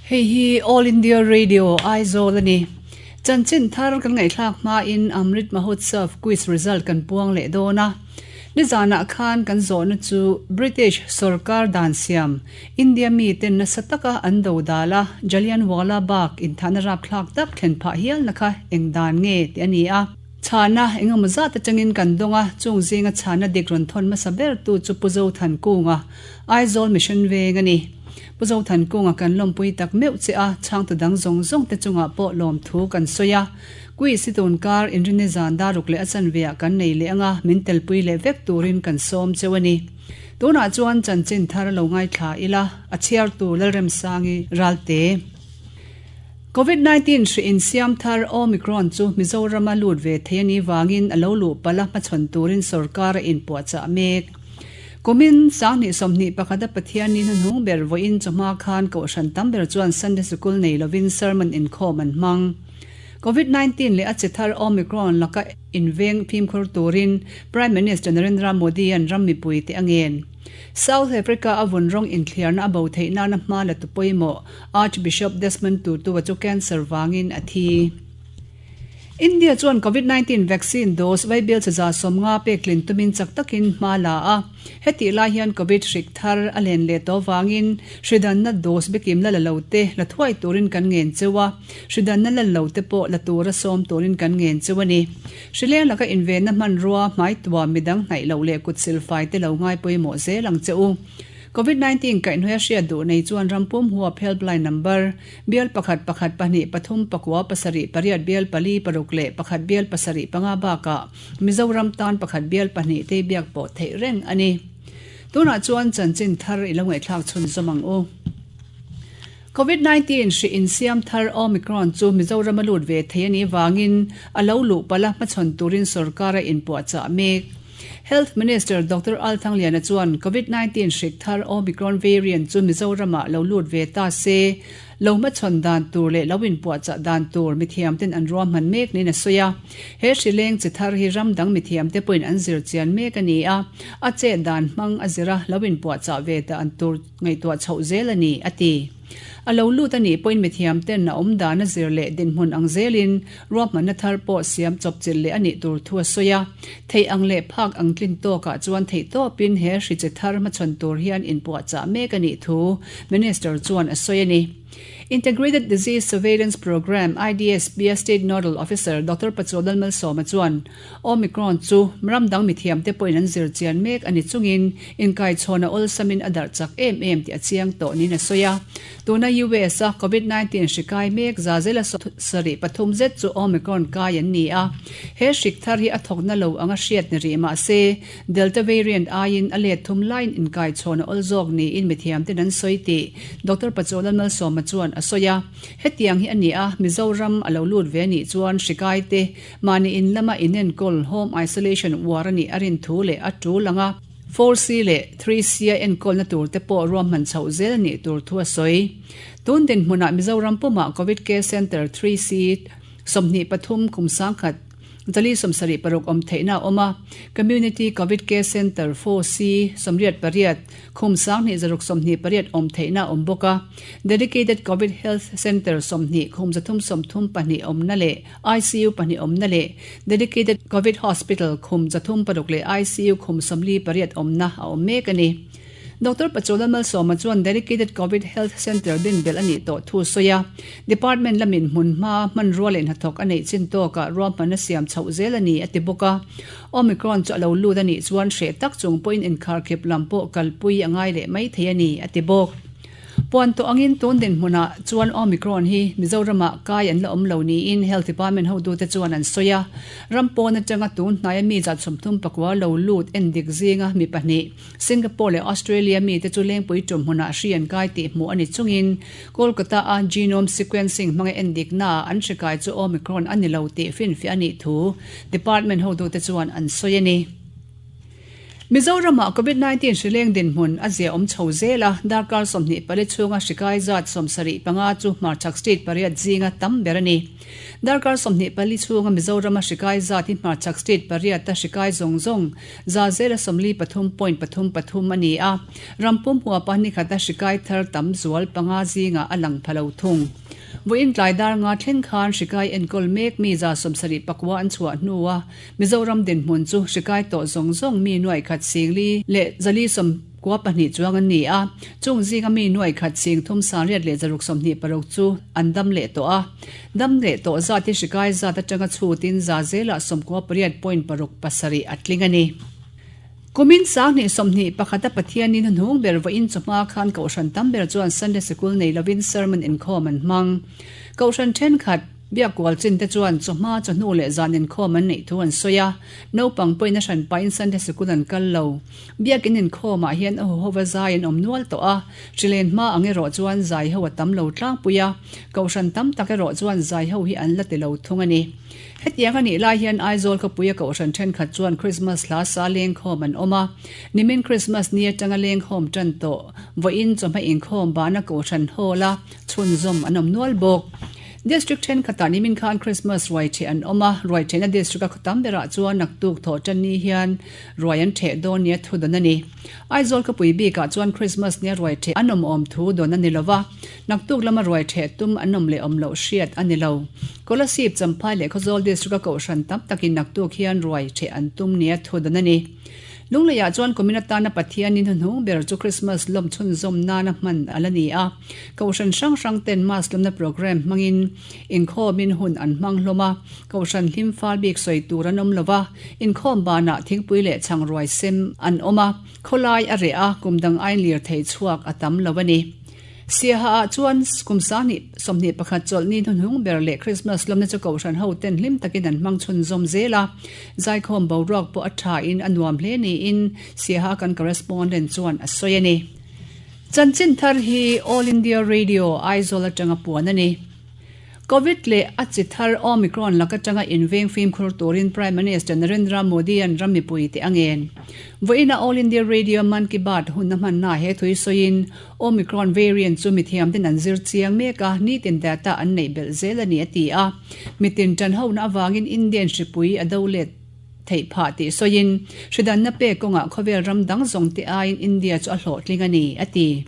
Hei hi All India Radio Aizawl a ni. Chanchin thar kan ngaihthlak hmain Amrit Mahotsav quiz result kan puang leh dawn a. Nizanah khan kan zawhna chu British sorkar dan siam India miten nasa taka an do dal a, Jallianwala Bagh inthahna rapthlak tak thlen phah hialna kha eng dan nge tih a ni a. Chhana engemaw zat atangin kan dawng a, chung zinga chhana dik rawn thawn hmasa bertu chu Pu Zothankunga, Aizawl Mission Veng a ni. Pu Zothankunga kan lawmpui tak meuh che a, chhangtu dang zawng zawng te chungah pawh lawmthu kan sawi a. Quiz hi tun kar inrinni zan daruk leh a chanveah kan nei leh anga min telpui leh vek turin kan sawm cheu a ni. Tunah chuan chanchin thar lo ngaithla ila, a chhiartu Lalremsangi Ralte. Covid 19 hri insiam thar Omicron chu Mizorama lut ve thei a nih vangin a lo luh palh a hmachhawn turin sorkar a inpuahchah mek. Kumin sanghnih 21 a Pathianni hnuhnung ber vawiin chawhma khan Kohhran tam ber chuan Sunday Sikul nei lovin sermon inkhawm an hmang. Covid 19 leh a che thar Omicron laka inveng fimkhur turin Prime Minister Narendra Modi-a'n ram mipuite a ngen. South Africa a vun rawng inthliarna a bo theih nana hma la tu pawimawh Archbishop Desmond Tutu-a chu cancer vangin a thi. India chuan Covid 19 vaccine dose vaibel chaza 50 pek tlin tumin chak takin hma la a. Hetih lai hian Covid hrik thar a len leh tawh vangin hridanna dose bikim la la lo te la thuai turin kan ngen cheu a, hridanna la lo te pawh la tura sawm turin kan ngen cheu a ni. Hrileng laka invenna hmanrua hmaitua midang hnaih loh leh kut silfai te lo ngai pawimawh zel ang che u. Covid 19 kaihhnawih a hriat duh nei chuan rampum huap helpline number, bial pakhat pakhat pahnih pathum pakua pasarih pariat bial pali paruk leh pakhat bial pasarih panga bakah Mizoram tan pakhat bial pahnih te biak pawh theih reng a ni. Tunah chuan chanchin thar i lo ngaihthlak chhunzawm ang u. Covid 19 hri insiam thar Omicron chu Mizoram a lut ve thei a nih vangin a lo luh palh a hmachhawn turin sorkar a inpuahchah mek. Health Minister Doctor Al Thangliana chuan Covid 19 hrik thar Omicron variant chu Mizoramah lo lut ve ta se, lo hmachhawn dan tur leh lo inpuahchah dan tur mithiamten an ruahman mek niin a sawi a. He hri leng chi thar hi ram dang mithiamte pawhin an zir chian mek a ni a, a chet dan hmang a zira lo inpuahchah ve dan tur ngaihtuah chhoh zel a ni, a ti. A lo lut a nih pawhin mithiam ten a awm dan a zir leh dinhmun ang zelin ruahmanna thar pawh siam chawpchilh leh a nih tur thu a sawi a. Theih ang leh phak ang tlin tawkah chuan theihtawpin he hriche thar hmachhawn tur hian inpuahchah mek a nih thu Minister chuan a sawi a ni. Integrated Disease Surveillance Programme, IDSP, a State Nodal Officer Doctor Pachuadal Malsawma chuan Omicron chu ram dang mithiamte pawhin an zir chian mek a ni chungin inkaichhawn a awlsamin a darh chak em em tih a chiang tawh niin a sawi a. Tuna US a Covid 19 hri kai mek za zela sarih pathum zet chu Omicron kai an ni a. He hrik thar hi a thawkna lo anga hriat ni rih mah se Delta variant aiin a let thum laiin inkaichhawn a awl zawk niin mithiamten an sawi tih Doctor Pachualan Malsawma chuan a sawi a. Hetiang hi a ni a, Mizoram a lo lut ve nih chuan hri kaite Mahni in lama inenkawl, home isolation, uar a nih a rin thu leh a tul ang a, 4C leh 3C a enkawlna tur te pawh ruahman chhoh zel a nih tur thu a sawi. Tun dinhmunah Mizoram pumah Covid Care Centre 3C 23 kum sangkhat zali sawmsarih paruk awm theihna a awm a, Community Covid Care Centre 4C 88 Khum sanghnih zaruk 28 awm theihna a awm bawk a, Dedicated Covid Health Centre 20 khum 332 awmna leh ICU pahnih awmna leh Dedicated Covid Hospital khum 36 leh ICU khum 48 awmna a awm mek a ni. Doctor Pachola Malsawma chuan Dedicated Covid Health Centre din belh a nih tawh thu a sawi a, Department lamin hmunhma hmanrua leh hnathawk a neih chin tawkah ruahman a siam chhoh zel a ni a ti bawk a. Omicron chu a lo lut a nih chuan hreh tak chung pawhin inkharkhip lam pawh kalpui a ngai leh mai thei a ni, a ti bawk. Puan tawh angin tun dinhmunah chuan Omicron hi Mizoramah kai an la awm lo niin Health Department hotute chuan an sawi a. Ram pawn atanga tun hnaia mi zat 34 lo lut endik zinga mi pahnih Singapore leh Australia mite chu Lengpui tum hmunah hri an kai tih hmuh a ni chungin Kolkata-a genome sequencing hmanga endiknaah an hri kai chu Omicron a ni lo tih finfiah a nih thu Department hotute chuan an sawi a ni. Mizoramah Covid 19 hrileng dinhmun a ziaawm chho zel a, darkar 24 chhunga hri kai zat 75 chu hmarchhak state pariat zinga tam ber a ni. Darkar 24 chhunga Mizorama hri kai zat hi hmarchhak state pariata hri kai zawng zawng za zela 43.33 a ni a, ram pum huapa nikhata hri kai thar tam zual panga zingah a lang pha lo thung. Vawiin tlai dar nga thleng khan hri kai enkawl mek mi 74 an chhuah hnua Mizoram dinhmun chu hri kai tawh zawng zawng mi nuaih khat singli leh 492 chuang an ni a, chung zinga mi nuaih khat sing thum sangriat leh 626 chu an dam leh tawh a. Dam leh tawh zat hi hri kai zat atanga chhutin za zelah 98.67 a tling a ni. Kumin 2021 a Pathianin hnuhnung ber vawiin chawhma khan Kohhran tam ber chuan Sunday Sikul nei lovin Sermon inkhawm an hmang. Kohhran thenkhat Biak kual chin te chuan chawhma, chawhnu leh zan inkhawm an neih thu an sawi a, naupang pawhin a hran pahin Sunday Sikul an kal lo. Biakin inkhawmah hian a huhova zai an awm nual tawh a, hrilen hma ang erawh chuan zai ho a tam lo tlangpui a, kohhran tam tak erawh chuan zai ho hi an la ti lo thung a ni. Hetiang a nih lai hian Aizawl khawpuia kohhran thenkhat chuan Krismas hla sa lengkhawm an awm a, nimin Krismas ni atanga lengkhawm tan tawh vawiin chawhma inkhawm bana kohhran hall a chhunzawm an awm nual bawk. District thenkhatah nimin khan Krismas ruai theh an awm a, ruai thehna district a khaw tam berah chuan naktuk thawh tan ni hian ruai an theh dawn nia thu dawn a ni. Aizawl khawpui bikah chuan Krismas nia ruai theh an awm awm thu dawn a ni lo va, naktuk lama ruai theh tum an awm leh awm loh hriat a ni lo. Kolasib, Champhai leh Khawzawl district a kohhran tam takin naktuk hian ruai theh an tum nia thu dawn a ni. Lungleiah chuan kumin atana Pathianin hnuhnung ber chu Krismas lawm chhunzawm nana hman a la ni a. Kohhran hrang hrang ten Mass lawmna programme hmangin inkhawmin hun an hmang hlawm a, Kohhran hlim fal bik sawi tur an awm lo va, inkhawm banah thingpui leh chhang ruai sem an awm a, khawlai a reh a, kum dang aiin lirthei chhuak a tam lo a ni. Siaha ah chuan kum 2021 chawlhni hnuhnung ber leh Krismas lawmna chu Kohhran ho ten hlim takin an hmang chhunzawm zel a, zaikhawm boruak pawh a thain a nuam hle niin Siaha kan correspondent chuan a sawi a ni. Chanchin thar hi All India Radio, Aizawl atanga puan a ni. Covid leh a chi thar Omicron lak atanga inveng fimkhur turin Prime Minister Narendra Modi-a'n ram mipui te a ngen. Vawiina All India Radio Mann Ki Baat hunna hmanna he thui sawiin Omicron variant chu mithiamten an zir chiang mek a, nitin data an neih belh zel a ni a ti a. Mitin tanhona avangin Indian hripui a do let theih phah tih sawiin, hridanna pek kawngah khawvel ram dang zawng te aiin India chu a hlawhtling a ni, a ti.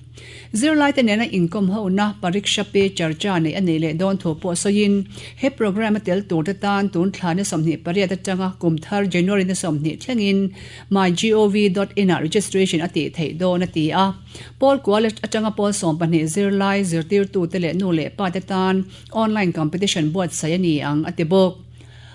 Zirlaite nena inkawm hona Pariksha Pe Charcha neih a nei leh dawn thu pawh sawiin, he programme a tel turte tan tun thla ni 28 atanga kum thar January ni 20 thlengin mygov dot in ah registration a tih theih dawn a ti a. Pawl kual atanga pawl 12 zirlai zirtirtute leh nu leh pate tan online competition buatsaih a ni ang, a ti bawk.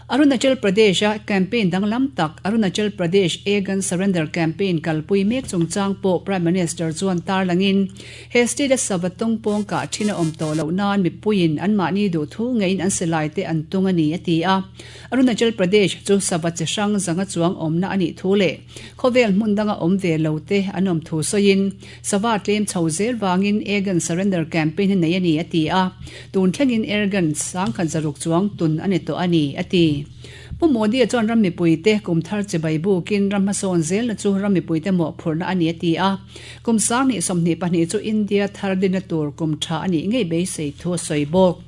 Arunachal Pradesh-a campaign danglam tak Arunachal Pradesh Agan Surrender Campaign kalpui mek chungchang pawh Prime Minister chuan tarlangin he state-a sava tawng pawng kah thin a awm tawh loh nan mipuiin anmahni duhthu ngeiin an silai te an tung a ni a ti a. Arunachal Pradesh chu sava chi hrang zanga chuang awmna a nih thu leh khawvel hmun danga awm ve lo te an awm thu sawiin Sava tlem chho zel vangin Airgun Surrender Campaign hi nei a ni, a ti a. Tun thlengin Airgun sangkhat zaruk chuang tun a ni tawh a ni, a ti. Pu Modi-a chuan ram mipuite kum thar chibai bukin ram hmasawn zelna chu ram mipuite mawhphurhna a ni, a ti a. Kum 2022 chu India thar dinna tur kum tha a nih ngei beisei thu a sawi bawk.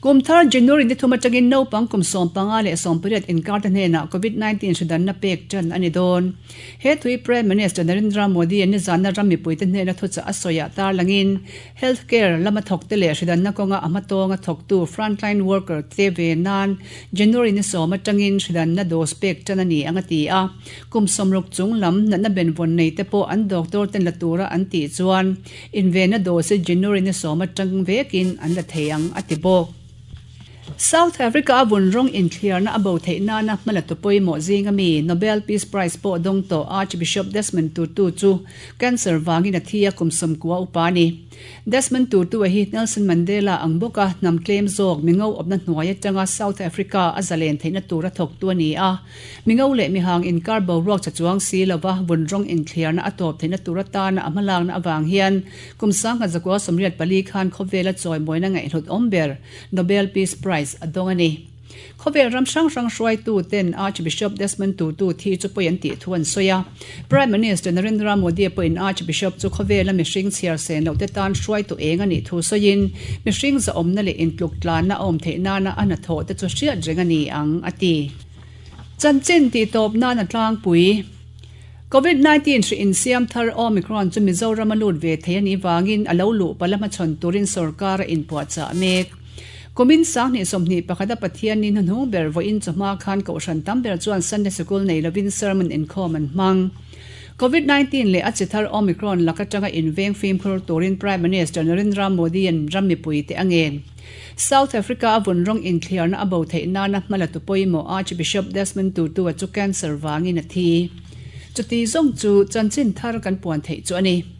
Kum thar January ni thum atangin naupang kum 15 leh 18 inkar te hnenah Covid 19 hridanna pek tan a ni dawn. He thui Prime Minister Narendra Modi-a nizanna ram mipuite hnena thuchah a sawiah tarlangin health care lama thawkte leh hridanna kawnga a hmatawnga thawktu frontline worker te ve nan January ni sawm atangin hridanna dose pek tan a ni ang a ti a. Kum 60 chung lam natna benvawn nei te pawh an doctor ten la tura an tih chuan Invenna dose hi January ni sawm atang vekin an la thei ang, a ti bawk. South Africa a vun rawng inthliarna a bo theih nana hmalatu pawimawh zinga mi Nobel Peace Prize pawh dawng tawh Archbishop Desmond Tutu chu cancer vangin a thi a, kum 90 upa a ni. Desmond Tutu-a hi Nelson Mandela ang bawka hnam tlem zawk mingo awpna hnuai atanga South Africa a zalen theihna tura thawktu a ni a. Mingo leh mihang inkar boruak cha chuang si lova vun rawng inthliarna a tawp theihna tur atana a hmalakna avang hian kum 1984 khan khawvela chawimawina ngaihhlut awm ber Nobel Peace Prize a dawng a ni. Khawvel ram hrang hrang hruaitu ten Archbishop Desmond Tutu thi chu pawi an tih thu an sawi a. Prime Minister Narendra Modi pawhin Archbishop chu khawvela mihring chhiar sen loh te tan hruaitu eng a nih thu sawiin, mihring zahawmna leh intluk tlanna a awm theih nana a hnathawh te chu hriat reng a ni ang, a ti. Chanchin tihtawp nan a tlangpui. Covid 19 hri insiam thar Omicron chu Mizoram a lut ve thei a nih vangin a lo luh pala hmachhawn turin sorkar a inpuahchah mek. Kumin 2021 a Pathianni hnuhnung ber vawiin chawhma khan Kohhran tam ber chuan Sunday Sikul nei lovin sermon inkhawm an hmang. Covid 19 leh a chi thar Omicron lak atanga inveng fimkhur turin Prime Minister Narendra Modi-a'n ram mipuite a ngen. South Africa a vun rawng inthliarna a bo theih nana hma la tu pawimawh Archbishop Desmond Tutu-a chu cancer vangin a thi. Chuti zawng chu chanchin thar kan puan theih chu a ni.